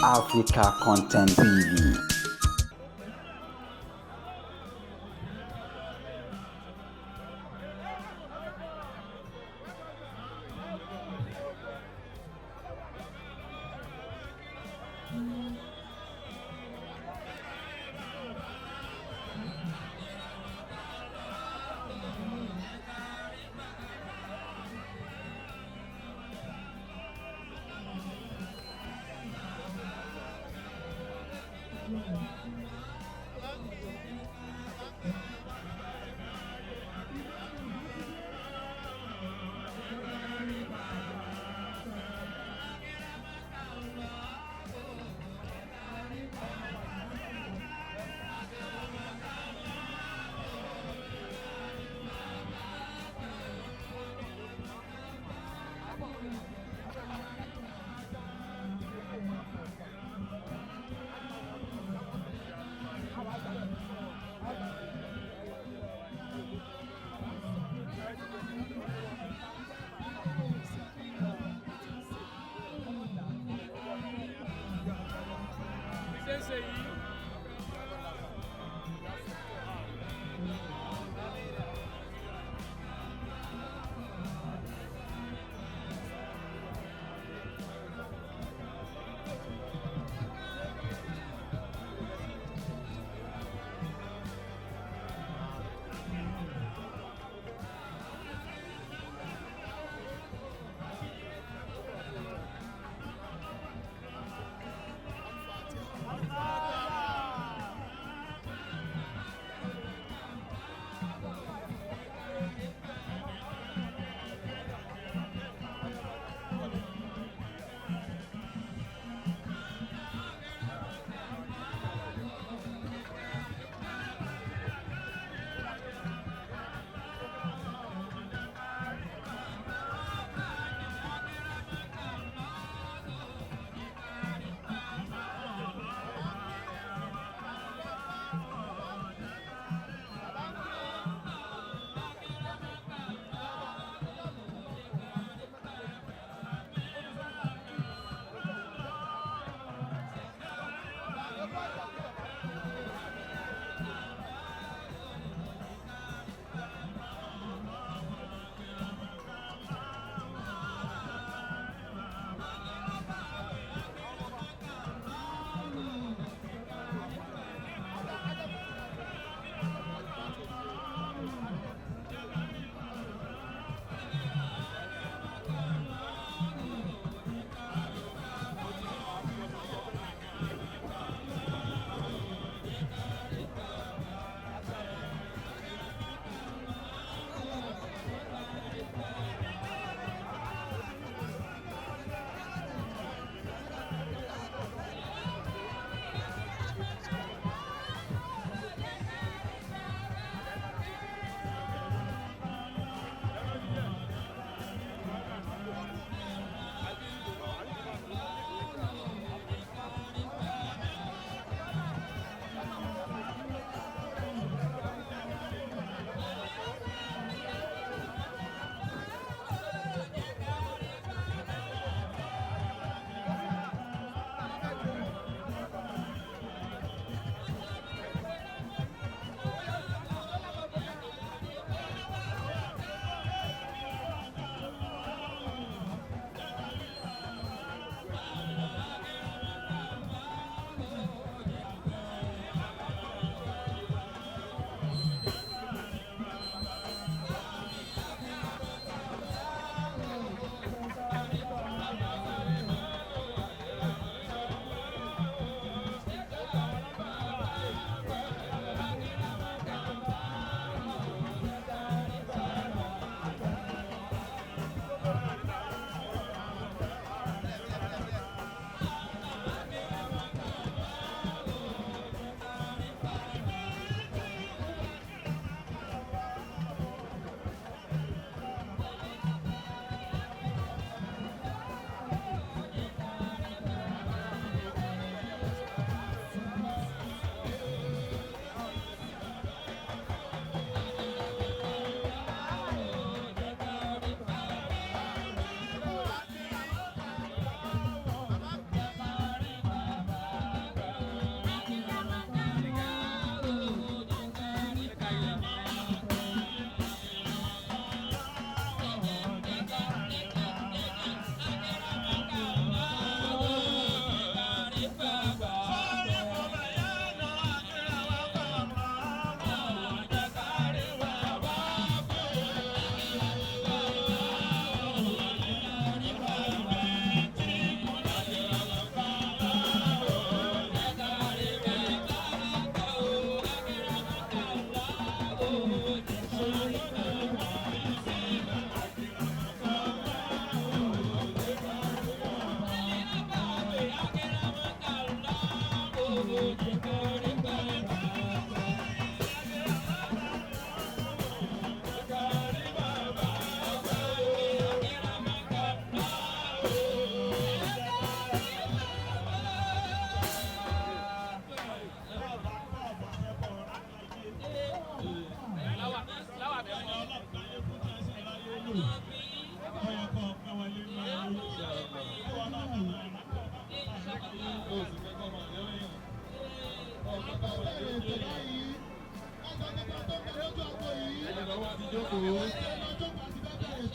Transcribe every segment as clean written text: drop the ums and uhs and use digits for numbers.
Africa Content TV.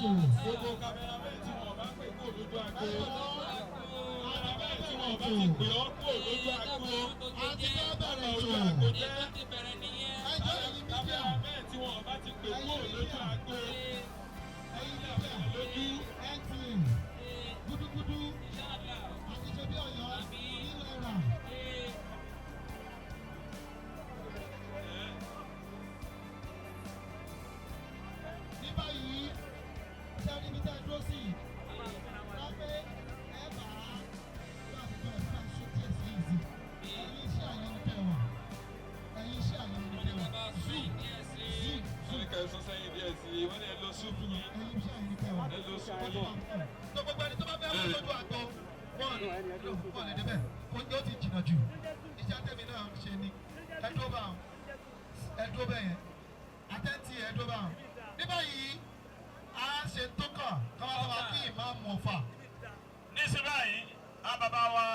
ètò. Gbogbo cameraman tí wọn bá pè kó lójú agbo. Ẹ̀yin ọ̀dọ́, a ti fẹ́ Tí wọn bẹ̀rẹ̀ bá ti ètò. pè ọ́ kó lójú agbo. A ti fẹ́ bẹ̀rẹ̀ Ojú ètò. agbo jẹ́. Ẹjọ́ ẹ̀yin media, Cameraman tí wọn bá ti pè kó lójú agbo. ẹ̀yin media, Lójú. NTA, gúdúgúdú, àti ṣe bí Ọ̀yọ́, New Era. Ní báyìí, ṣé ẹ níbi tẹ́ ẹ dúró sí? Lápẹ́ ẹ bá bá a bá a ṣe díẹ̀ sẹ́yìn sí. Ẹ̀yin iṣẹ́ àyẹ̀ ni tẹ́ wà. Ẹ̀yin iṣẹ́ àyẹ̀ ni tẹ́ wà. Zoom, zoom, Wọ́n ní ká ẹ sún sẹ́yìn díẹ̀ sí i. Wọ́n ní ẹ lọ súpù. ẹ̀yin iṣẹ́ àyẹ̀ ni tẹ́ wà. Ẹ lọ súpù. Tó gbogbo ẹni tó bá fẹ́ wọ́n lójú àgbo, wọ́n lè débẹ̀. Oúnjẹ ó ti jìnnà jù. Iṣẹ́ tèmi náà ń ṣe ni. Ẹ dúró bá wọn. Ẹ dúró bẹ́ẹ̀ yẹn. Àtẹ́ntì ẹ dúró bá wọn. Ní báyìí, a ṣe tó kàn káwá lọ́wọ́ kí ìmáàmù Ọ̀fà. Níṣẹ́ báyìí, àwọn bàbá wa